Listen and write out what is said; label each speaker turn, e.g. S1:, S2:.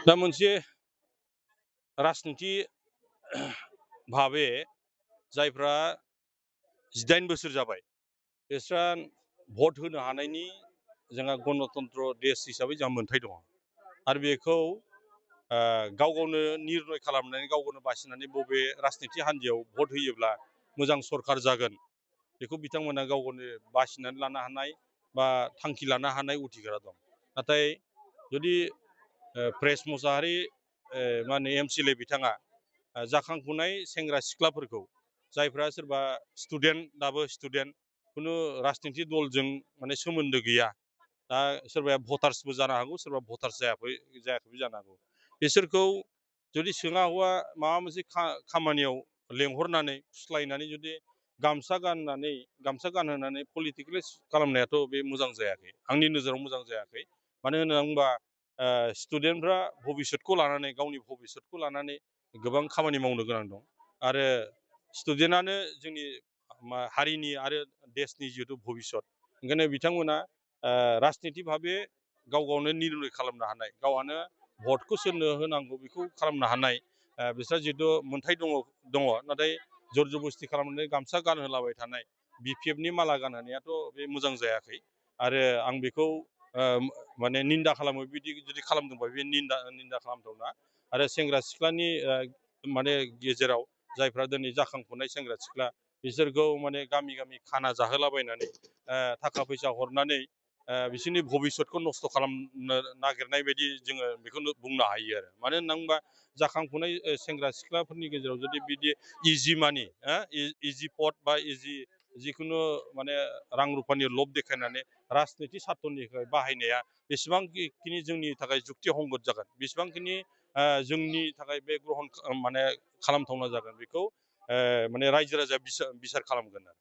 S1: दा मोनसे राजनिति भाबे जायफ्रा 18 बोसोर जाबाय बिस्रा भट होनो हानायनि जोंहा गणतन्त्र देश हिसाबै जोंहा मोन्थाय दङ आरो बेखौ गाव गावनो निर्नय खालामनानै गाव गावनो बासिनानै बबे राजनिति हान्जायाव भट होयोब्ला मोजां सरकार जागोन बेखौ बिथांमोना गाव गावनो बासिनानै लानो हानाय बा थांखि लानो हानाय अधिकारा दं। नाथाय जुदि प्रेस मुसाहारि मा होनो एमसिएलए बिथाङा जाखांफुनाय सेंग्रा सिख्लाफोरखौ जायफ्रा सोरबा स्टुडेन्ट दाबो स्टुडेन्ट खुनु राजनिति दलजों माने सोमोन्दो गैया दा सोरबाया भटार्सबो जानो हागौ सोरबा भटार्स जायाखैबो जानो हागौ बिसोरखौ जुदि सोङा हवा माबा मोनसे खामानियाव लेंहरनानै फुस्लायनानै जुदि गामसा गानहोनानै पलिटिकेलि खालामनायाथ' बे मोजां जायाखै आंनि नोजोराव मोजां जायाखै मानो होनना बुङोबा स्टुडेन्टफ्रा भबिसतखौ लानानै गावनि भबिसतखौ लानानै गोबां खामानि मावनो गोनां दं आरो स्टुडेन्टआनो जोंनि हारिनि आरो देशनि जिहेतु भबिसत ओंखायनो बिथांमोना राजनिति भाबे गाव गावनो निर्नय खालामनो हानाय गावहानो भटखौ सोरनो होनांगौ बेखौ खालामनो हानाय बिस्रा जिहेतु मोन्थाय दङ नाथाय जर जबस्ति खालामनानै गामसा गानहोलाबाय थानाय बिपिएफनि माला गानहोनायाथ' बे मोजां जायाखै आरो आं बेखौ माने निन्दा खालामो बिदि जुदि खालामदोंबा बे निन्दा खालामथावना आरो सेंग्रा सिख्लानि माने गेजेराव जायफ्रा दिनै जाखांफुनाय सेंग्रा सिख्ला बिसोरखौ माने गामि गामि खाना जाहोलाबायनानै थाखा फैसा हरनानै बिसोरनि भबिसतखौ नस्थ' खालामनो नागिरनाय बायदि जोङो बेखौनो बुंनो हायो आरो मानो होनना बुङोबा जाखांफुनाय सेंग्रा सिख्लाफोरनि गेजेराव जुदि बिदि इजि मानि इजि भट बा इजि जिखुनु माने रां रुफानि लब देखायनानै राजनिति सार्थनि थाखाय बाहायनाया बेसेबांखिनि जोंनि थाखाय जुक्ति हंगत जागोन बेसेबांखिनि जोंनि थाखाय बे ग्रहन माने खालामथावना जागोन बेखौ माने रायजो राजाया बिसार खालामगोन आरो